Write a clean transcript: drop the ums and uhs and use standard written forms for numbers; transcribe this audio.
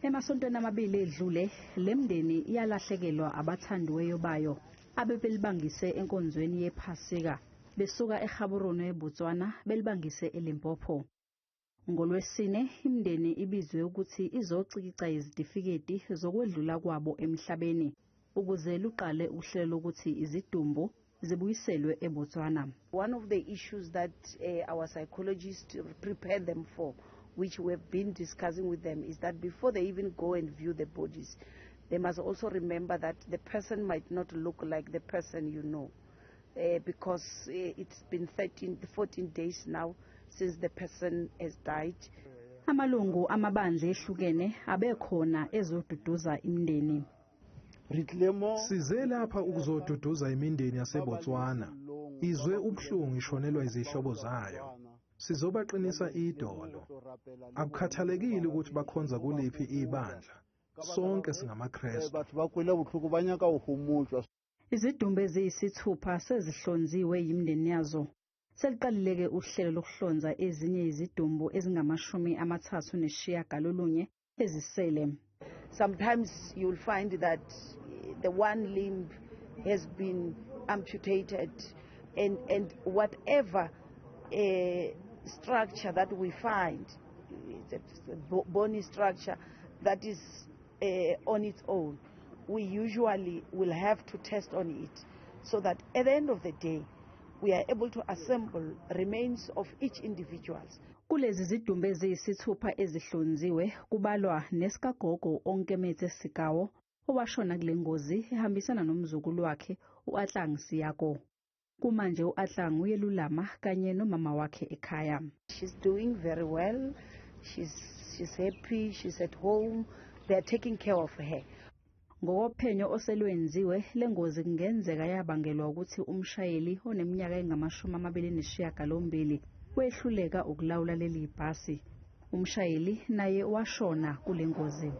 Emasontweni amabili edlule, le mndeni iyalahlekelwa abathandiweyo bayo abebelibangise enkonzweni yePhasika besuka eGaborone eBotswana belibangise eLimpopo. NgoLwesine, imindeni ibizwe ukuthi izocikica izitifiketi zokwedlula kwabo emhlabeni ukuze luqale uhlelo lokuthi izidumbu zibuyiselwe eBotswana. One of the issues that our psychologists prepare them for, which we have been discussing with them, is that before they even go and view the bodies, they must also remember that the person might not look like the person you know, because it's been 13, 14 days now since the person has died. Amalungu amabandla ehlukene abekhona ezoduduza imindeni. Size lapha ukuzoduduza imindeni yaseBotswana. Izwe ubuhlungu ishonelwa izihlobo zayo. Sizobaqinisa idolo. Akukhathalekile ukuthi bakhonza kuliphi ibandla. Sonke singamaKrestu. Batho ba kwele bohloko ba nyaka go homotšwa. Izidumbu eziyisithupha sezihlonziwe yimindeni yazo. Seliqalile-ke uhlelo lokuhlonza ezinye izidumbu ezingama-39 ezisele. Sometimes you'll find that the one limb has been amputated, and whatever structure that we find, it's a bony structure that is on its own, we usually will have to test on it so that at the end of the day we are able to assemble remains of each individual. Kulezi zidumbu eziyisithupha ezihlonziwe kubalwa nesikagogo Onkemetse Sikawo owashona kule ngozi ehambisana nomzukulu wakhe u-Atlang Siyako. Kumanje u-Atlang uyelulama kanye nomama wakhe ekhaya. She's doing very well. She's happy. She's at home. They are taking care of her. Ngokophenyo oselwenziwe, le ngozi kungenzeka yabangelwa ukuthi umshayeli oneminyaka engama-28 wehluleka ukulawula leli bhasi. Umshayeli naye washona kule ngozi.